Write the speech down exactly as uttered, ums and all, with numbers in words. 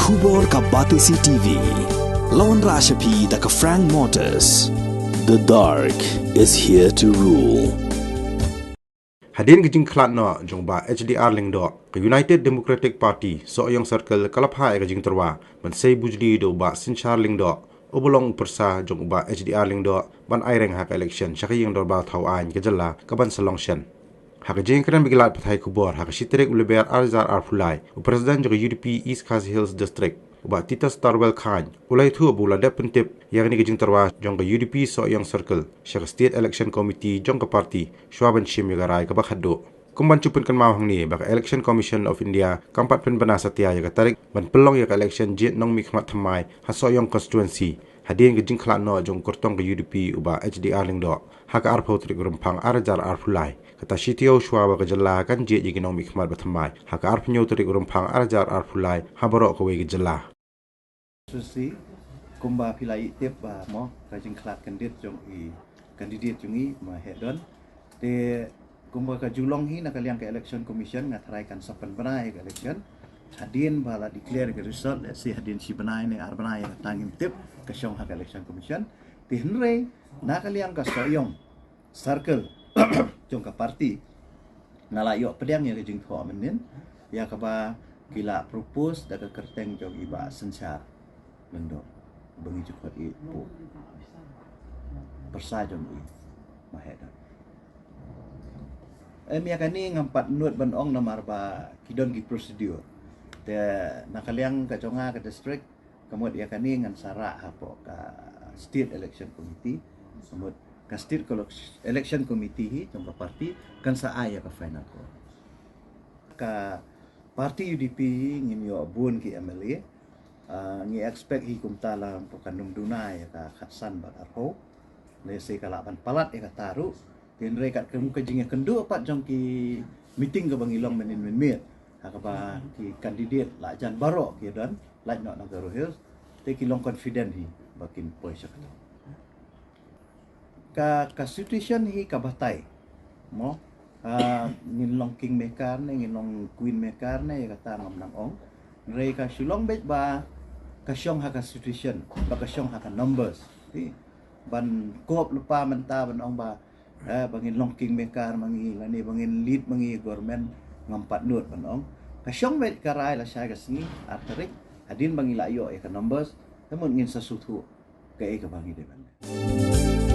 Khubor ka Batesi T V. Lawan Rashapi da ka Frank Motors. The dark is here to rule. Hadien ka jingkhlad noh jong u Bah H D R Lyngdoh, ka United Democratic Party Sohiong Circle ka la phah ïa ka jingtyrwa ban sei bujli da u Bah Synshar Lyngdoh, u ba long u pyrsa jong u Bah H D R Lyngdoh ban aireng ha ka election sha ka ïing dorbar thaw aiñ ka jylla ka ban sa long shen. Ha ka jingkren bad ki lad pathai khubor ha ka shi tarik u Lber ar hajar arphew lai, u President jong ka U D P East Khasi Hills District, u Bah Titus Tarwel Chyne, u la ïathuh ba u la dep pyntip ïa kane ka jingtyrwa jong ka U D P Sohiong Circle sha ka State Election Committee jong ka party shwa ban shim ïa ka rai kaba khatduh. Kum ban shu pynkynmaw hangne ba ka Election Commission of India kam pat pynbna satia ïa ka tarik ban pynlong ïa ka election jied nongmihkhmat thymmai ha Sohiong constituency, hadien ka jingkhlad noh jong u kyrtong ka U D P u Bah H D R Lyngdoh ha ka arphew tarik u Rymphang ar hajar arphew lai. Kata shi taïew shwa ba ka jylla kan jied ïa ki nongmihkhmat bathymmai ha ka arphew hynñiew tarik u Rymphang ar hajar arphew lai ha baroh kawei ka jylla. Susi, kumba phi la ïoh tip ba mo ka jingkhlad candidate jong i, candidate jong i, Ma Heh Don. Te kumba ka ju long hi na ka liang ka Election Commission, nga tharai kan sa pynbna ïa ka election hadien ba la declare ka result, let's say hadien shi bnai ne ar bnai, ïa kata ngim tip, ka shong ha ka Election Commission. Te hynrei na ka liang ka Sohiong Circle jong ka party, nga la ïoh pdiang ïa ka jingthoh mynnin ïa kaba ki la propose da ka kyrteng jong i Bah Synshar Lyngdoh ba ngi ju khot i pu pyrsa jong i, Ma Heh Don. Em, ïa kane ngam pat nud ban ong namar ba ki don ki procedure. Te na ka liang ka jong nga ka district, ka mut ïa kane ngan sa rah hapoh ka State Election Committee. Ka mut ka State Colo-, Election Committee hi jong ka party kan sa ai ïa ka final call. Ka party U D P hi ngin ïoh bun ki M L A. Ah, ngi expect hi kumta la hapoh ka num duna ïa ka khatsan bad arphew. Lehse ka lah ban palat ïa kata ruh. Te hynrei katkum ka jingïakynduh pat jong ki meeting kaba ngi long mynnin mynmiet ha kaba ki candidate la jan baroh ki don lait noh na Garo Hills, te ki long confident hi ba kin poi sha kata. Ka, ka situation hi ka batai mo. Ah, ngin long kingmaker ne ngin long queenmaker ne, ïa kata ngam nang ong. Hynrei ka shu long beit ba ka shong ha ka situation, ba ka shong ha ka numbers. Te ban kop lypa mynta ban ong ba, eh, ba ngin long kingmaker ma ngi lane ba ngin lead ma ngi government, ngam pat nud ban ong. Ka shong beit ka rai lashai ka sngi ar tarik, hadien ba ngi la ïoh ïa ka numbers, te mut ngin sa sngewthuh kaei kaba ngi dei ban leh.